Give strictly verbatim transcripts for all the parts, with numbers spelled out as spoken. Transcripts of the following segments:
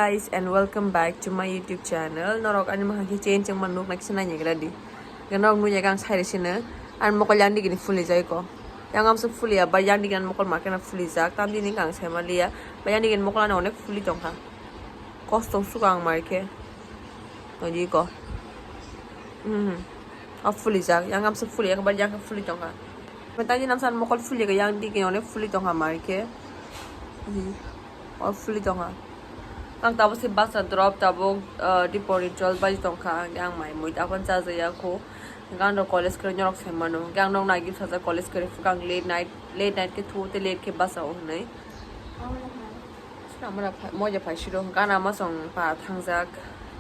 Guys and welcome back to my YouTube channel. Norok ani mokhang khe change wngma nuknai kisa nai naigra di. Norok nukya ang sai sino ani mokol yang digini fuli jai ko. Yang amsa fuli ya, ba yang digini mokol market na fuli jak. Tam dini ang sai maliya. Ba yang digini mokol ani onek fuli tongkha. Kostong suka ang mai khe. Nodi ko. Mhm. O fuli jak. Yang amsa fuli ya, ba yang fuli tongkha. Tang dini amsa mokol fuli ya, yang digini onek fuli tongkha mai khe. Mhm. O fuli tongkha. Ang tabuk se bus a drop tabuk, ah, dipori twelve baji tongkha. Ang, ang mai mui tabuk chajaya kho. Ang rok college kwrwi norok sai mano. Ang nok nagi sajak college kwrwi phukang late night, late night khe thu te late khe bus o hwnwi. Sina mora phai, moja phai siro. Gana masong pa thangjak.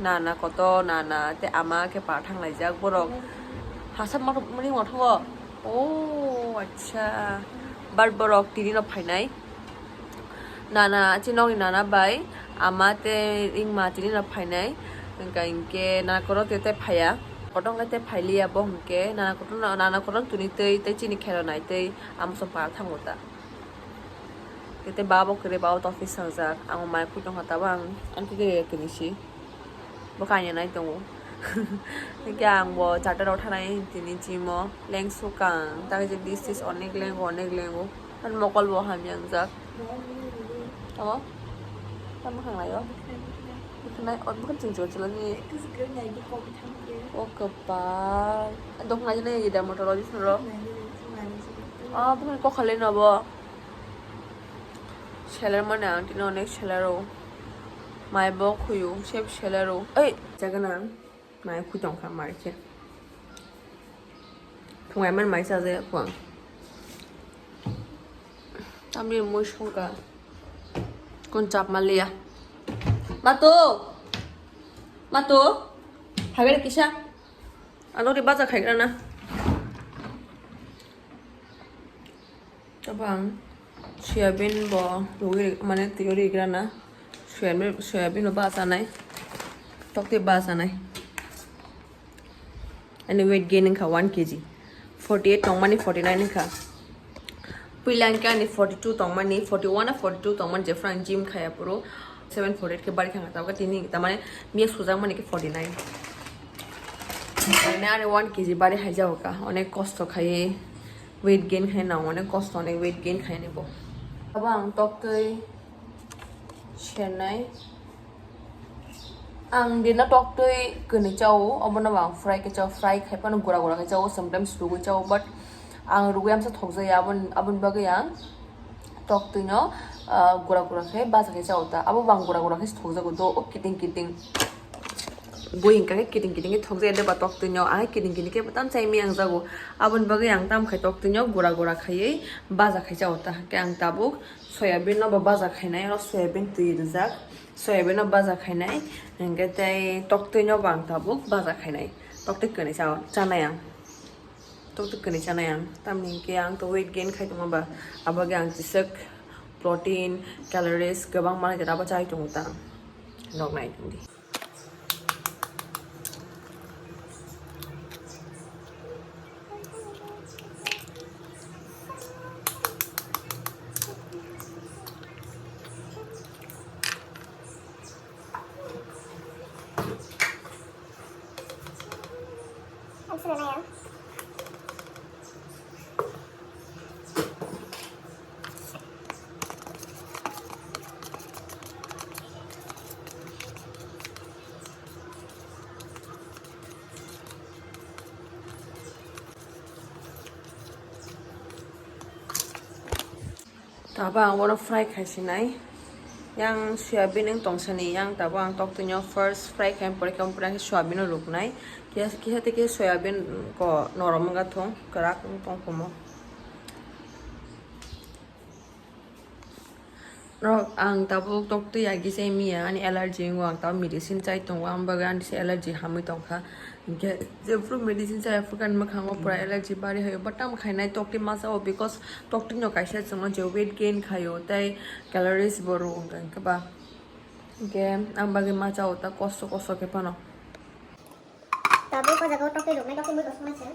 Nana koto, nana te ama khe pa thanglaijak. Borok hasap mani motho. Oh, acha. Bar borok tini no phainai. Nana, chinokni nana bai ama tei wngma tini no phainai. Hwnkha hinkhe nana kotor tei phaiya. Kotor hwnkhe tei phailiya bo hinkhe nana kotor no, nana kotor tuni tei, tei chini khela nai tei ama song para thango ta. Tei babo kwrwi, babo tongphai sangjak. Ang mai khuitongkha tabuk ang, ang khe khe kini si. Bo kanya nai tongo. Hwnkhe ang bo charta rok thanai tini gym o leng sukang. Tei je this is onek lengo, onek lengo. Ani mokol bo hamya wngjak. Tamo? Tamo khanglai o? Bwkhanai, o bwkhan chwng chwng chwlani. O kwpal. Dok nai nai da motor o bising ro. Ah, bwkhan kok khalai no bo. Seller mane ang tini onek seller o. Mai bo khuyu, sep seller o. Ei, jaga nang. Mai khui tongkha mai khe. Thungai man mai chaja ya kho ang. Tamni mui songkha. Kun chap maliya. Matu. Matu. Hagere kisa. Ano ri baja khaigra na. Tabang soyabin bo rugwi mane twiwi rigrana. Soyabin, soyabin bo bachanai. Tokte bachanai. Ani weight gain wngkha one K G. Forty eight tongmani forty nine wngkha. Puila hwnkhe ani forty two tongmani, forty one na forty two tongmani jephru ang gym khaya phuru seven forty eight khe bari thangkha. Tabukhe tini tamani miya sujakmani khe forty nine. Forty nine ani one K G bari haijago kha. Onek kosto khaiwi. Weight gain khai nang, onek kosto, onek weight gain khai ni bo. Abo ang toktwi sernai. Ang dino toktwi kwnwi chao, obono bo ang fry khe chao, fry khai phano gura gura khe chao, sometimes rugwi chao, but ang rugwi amsa thokjaya, abon-, aboni bagwi ang toktwino, ah, gura gura khe baja khe chao ta. Abo bo ang gura gura khe thokjago do, o kiting kiting. Bui hwnkha khe kiting kiting khe thokjaya de ba toktwino, ahai kiting kiting khe tam chai mi ang jago. Aboni bagwi ang tam khai toktwino gura gura khaiwi baja khai chao ta. Khe ang tabuk soyabin no bo baja khainai, oro soyabin twi rijak, soyabin no baja khainai, hwnkhe tei toktwino bo ang tabuk baja khainai. Toktwi kwnwi chao, chanai ang. Toktwi kwnwi chanai ang. Tamni hwnkhe ang to weight gain khai tongma ba, abagwi ang jiswk protein, calories kwbang manai abo chai tongo ta. Nok nai tongdi. Tabuk ang bono fry khai sinai. Yang soyabin wng tong sani, yang tabuk ang toktwino first fry khai, pore khe soyabin no ruknai. Kisa, kisa tei kisa soyabin ko norom wngkha thung, kwrak wng tong kumo. Norok ang tabuk toktwi agi se miya, ani allergy wngo, ang tabuk medicine chai tongo, ang bagwi ani se allergy hamwi tongkha. Hinkhe jephru medicine chaya phuru ani mwkhango pura allergy bari hayo, but tamo khainai toktwi ma chao, because toktwi no kaisa chwngno je weight gain khayo, tei calories bo rw wngkha, hinkhe ba, hinkhe ang bagwi ma chao ta kosto kosto khe phano. Tabuk o jaga o toktwi rwknai, toktwi mui rwsongnai se.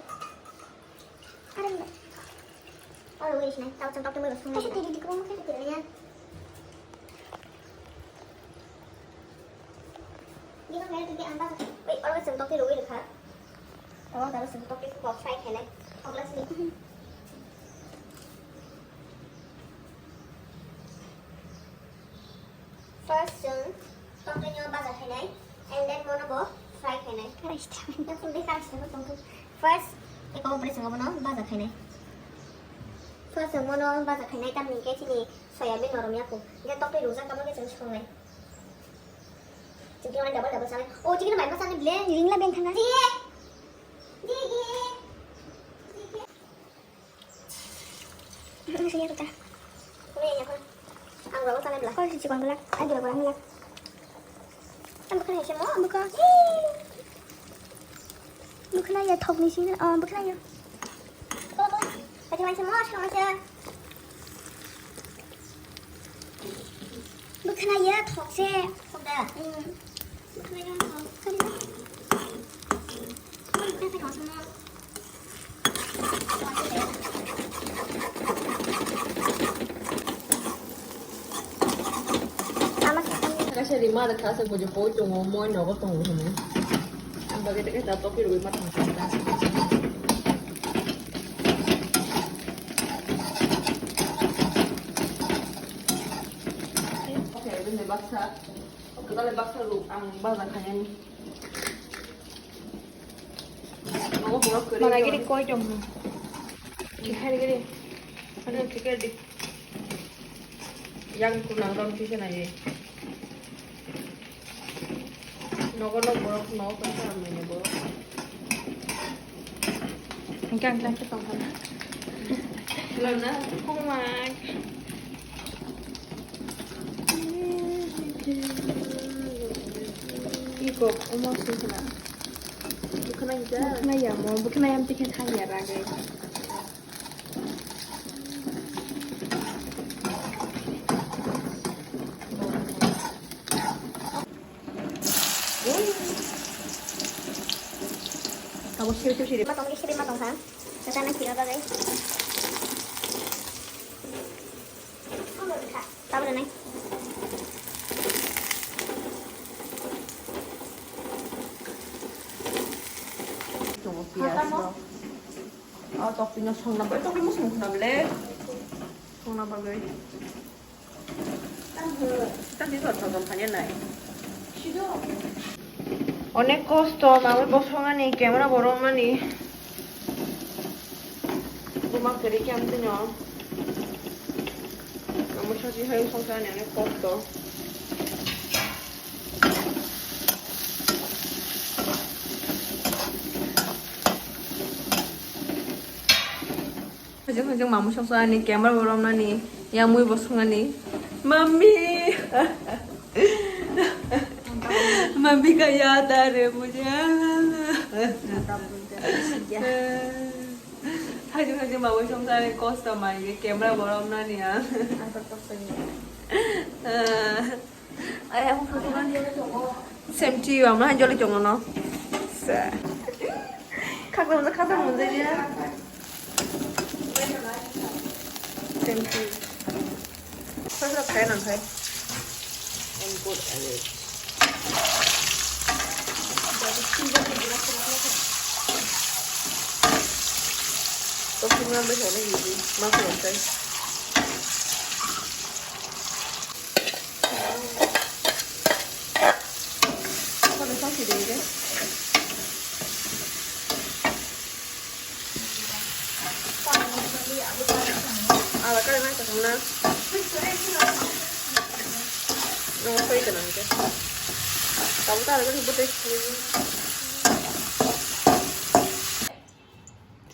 Are, o rwgwi rwsongnai, tabuk chwng toktwi mui rwsongnai. Kaisa twi rwdi kwbangma khe. Twi rwya. Wait, oro chwng tokti rwwi rwkha. Oro daro chwng tokti kok fry khainai. Thokla sini. First chwng tokti nyo baja khainai, and then mono bo fry khainai. Karai sita. Yang phun de karai sita tong tu. First eko bwrwi chwng mono baja khainai. First chwng mono baja khainai, tamni hwnkhe chini soyabean norom ya kho. Hwnkhe tokti rwjak tamo khe chwng songnai. Chwng khe mani double double sanai. O chwng khe mai ma sanai ble. Ringla beng thangna. Di. Di, di. Di, di. Ano siya kita. Kuya ya ko. Ang double sanai bla. Kau si chikon bla. Agi double ang bla. Ang bukan ya mo, ang bukan. Bukan ya thok ni sini. Oh, bukan ya. Kau, kau. Kau cuma sih mo, cuma sih. Bwkhwnaiya thokse. Thok da? Hmm. Bwkhwnaiya thok. Kali na? Bwkhwnaiya thok. Kaisa rimar kha se bojo poi tongo, moi nogo tongo hinwi. Ang bagwi tei kaisa topi rwui ma thangkha. Baksa, baksa rw ang baja khainani. Nogo borok kwrwi. Mana giri koi tong. Chikhari giri. Ano chikhari di. Yang kunang rom kisa na ye. Nogo nok borok nogo kisa amene borok. Engkang engkang kisa tong kana. Lona kumak. Iko, omo sing kana. Bukana ya mo, bukana yam tiket hanya rage. Abo siu siu siri. Matong ke siri matong ha. Tata na kira bagai. Tabra nai. Tongo piyaj rok. O tokpino songna bagwi, tokpino song khna le. Songna bagwi. Tang di thor thor thor phanya nai. Onek kosto, mamui bosongani, camera borokmani. Buma kwrwi khe amtwino. Mamui sachi hai songsa ani onek kosto. Hajung hajung mamui songsa ani camera bo romnani, yang mui bo songani. Mummy! Mummy ka yaad aa rahi hai mujhe. Hajung hajung mamui songsa ani kosto mai camera bo romnani ang. Same to you, ang no hanjoli tongo no. Sa. Khakdam, khakdam, khakdam ya. Same to you. Khakdam khai nang khai. I'm good at it. Kok sini ambil sana gigi, maaf ya, guys. Ala kare nai kasam na. Nang koi kana ke. Kamu tak ada kan buat.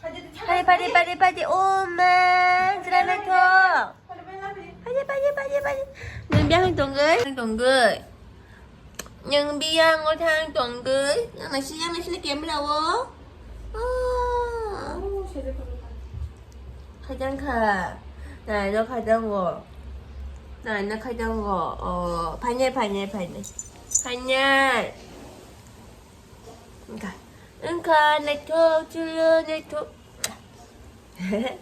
Padi, padi, padi, padi. Oh, man. Sila na to. Padi, padi, padi, padi. Nang biang tong gai. Tong gai. Nang biang o thang tong gai. Nang nasi, nang nasi ni camera o. Ah. Khaijang kha. Nai, lo khaijang o. Nai, na khaijang o. Oh, phainai, phainai, phainai. Phainai. Engkha, engkha, naithok, chwlwi, naithok. Phari,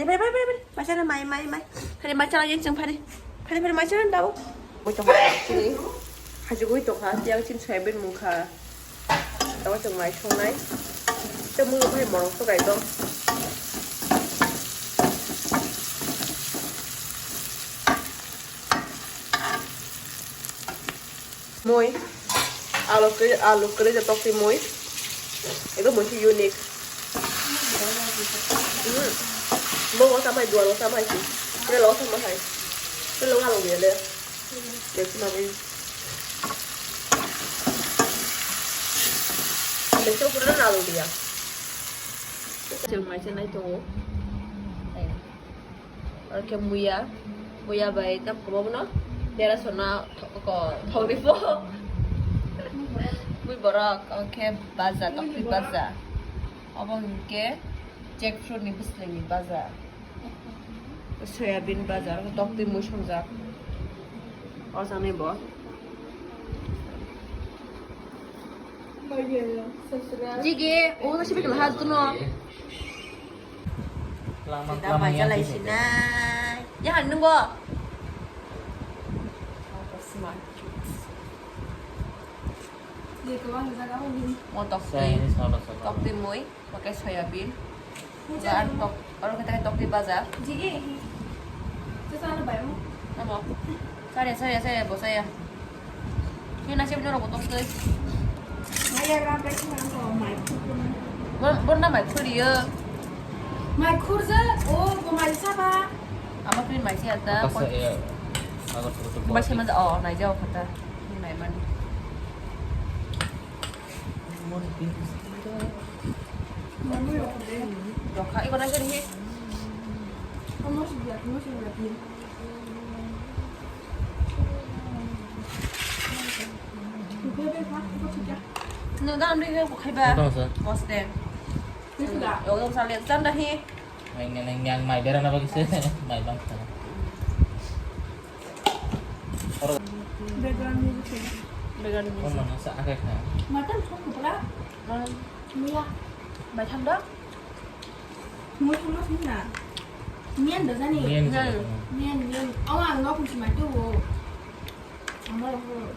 phari, phari, phari, phari. Masa na mai, mai, mai. Phari, masa na yang chang phari. Phari, phari, masa na daw. Bocong phari. Hajugwi tongkha, tiyang chin soyabin mungkha. Tamo chwng mai songnai. Tei mui bai morok to gaidong. Mui. Alu kwrwi, alu kwrwi ja tokti mui. Ego mui si unique. Mhm. Bo wasa mai, dual wasa mai si. Relo wasa mai hai. Relo walo dia le. Let's not eat. Let's go pura na lo dia. Chwng mai se nai tongo. Oro khe muya, muya bai tam kwbangma no dera sona thok-, ko thokni po. Bui borok, oro khe baja, tokti baja. Obo hinkhe jackfruit ni bwswlwini baja. Soyabin baja, tokti mui songjak. O janai bo. Jige, o nasi bikla ha tuno. Langma, da langma mai yang jalai sini. Sinai. Ya, nunggu. Smart kids. Dia keluar ke sana, oh, ini. Mo tokti. Saya ini salah, salah. Tokti mui, pakai soyabin. Hujan. Aro tok, aro kita tokti baja. Jige. Itu sana bayar. Namo? Saya, saya, saya, bo saya. Ni nasib norok botok tei. Maya ra bai khna ko mai khur ko. Bor, bor na mai khur yo. Mai khur ja, o bo mai saba. Ama twi mai se ata. Kasa ya. Agor suruh tu. Mai se ma, oh, nai jao khata. Ni nai man. Rokha, iko nai se ni. Kamu sudah, kamu sudah. Nwng dam ri khe bo khai ba. Tong sa. Moste. Yo, yo, sa le, sa da hi. Nang, nang, nang, yang mai bera na bagi se. Mai bang sa. Background music. Background music. Kono nang sa akai kha. Matan thok pula. Hmm. Muya. Mai thang da. Mui thangma sini na. Mian da jani. Mian. Hmm. Mian, mian. Awa ang nok musi matu wo. Amar ho.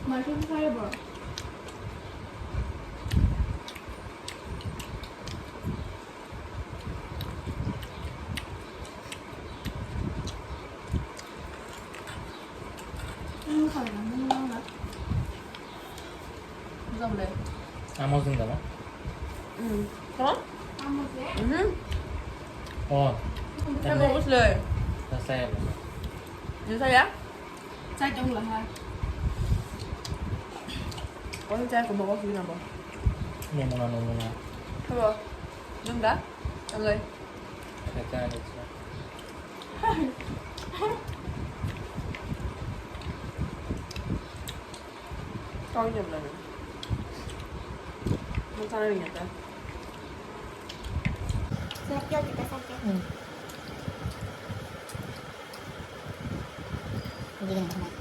Mai thang kaya ba. Amo jeng dama? Hmm. Tama? Mhm. Oh. Saya bagus le. Saya. Saya? Chai tong laha. Kau chai kau mau kau sini apa? Nomona, nomona. Apa? Nunda? Oke. Ada chai, ada chai. Kau jam lagi. Mau sana ni nyata. Siap, yuk, kita siap, ya. Hmm. Hindi ka naman.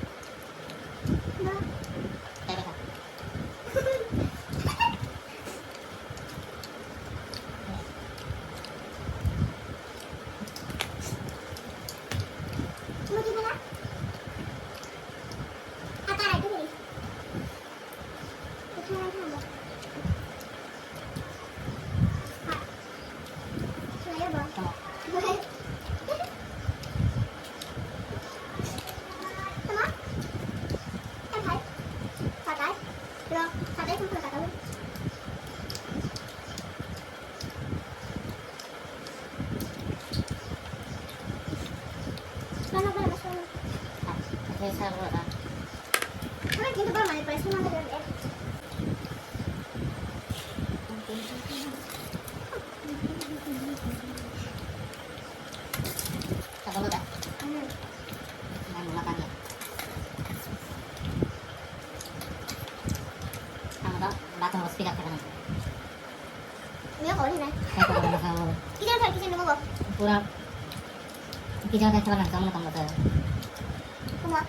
Ang ba, bathroom speaker ka nang. Mio ko ni nai. Kitchen thar, kitchen nungo. Pura kitchen ka thar nang, kamu kamu ta. Kuma.